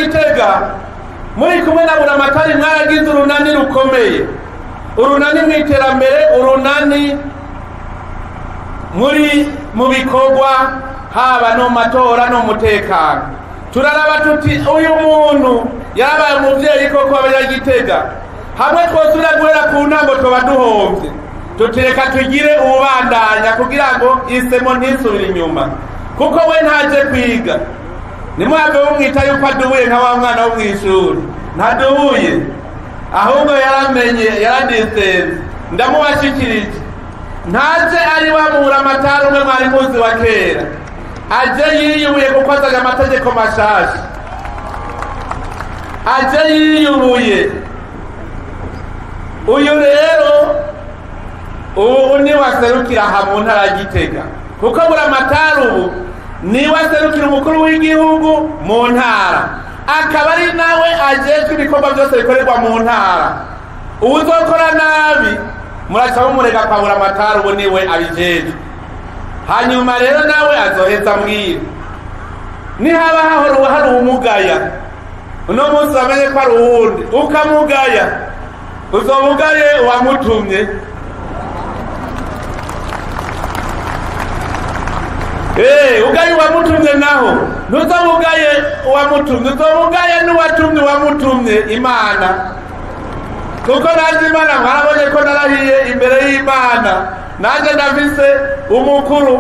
Abanyagitega muri kumwe na Buramatari mwaragize urunani rukomeye, urunani mu iterambere, urunani muri mu bikorwa, haba no matora no mutekano. Turaraba tuti uyu muntu yarabaye umuvyeyi koko Abanyagitega, hamwe twosubira guhera ku ntango tuba duhombye. Tutireka tugire ubandanya kugira ngo isemo ntisubire inyuma, kuko we ntaje kwiga. Nimwave mumwita yuko adubuye nka wa mwana wo mw'ishuri, ntadubuye, ahubwo yaramenye, yaradisenze. Ndamubashikirije, ntaje ari wa Buramatari umwe mwari muzi wa kera, aje yiyubuye kuko azanye amategeko mashasha, aje yiyubuye. Uyu rero ubu niwe aserukira aha mu ntara ya Gitega, kuko Buramatari ubu niwe aserukira umukuru w'igihugu mu ntara, akaba ari nawe ajejwe ibikorwa byose bikorerwa mu ntara. Uwuzokora nabi muraca mumurega kwa Buramatari, ubu niwe abijejwe. Hanyuma rero nawe azoheza mbwira nihaba hahora hari uwumugaya, uno munsi bamenye ko ari uwundi, ukamugaya uzomugaye uwamutumye. Ugaye uwamutumye naho ntuzomugaye uwamutumye, uzomugaye n'uwatumye uwamutumye Imana, kuko nanjye Imana mwarabonye ko narahiye imbere y'Imana, nanjye ndafise umukuru.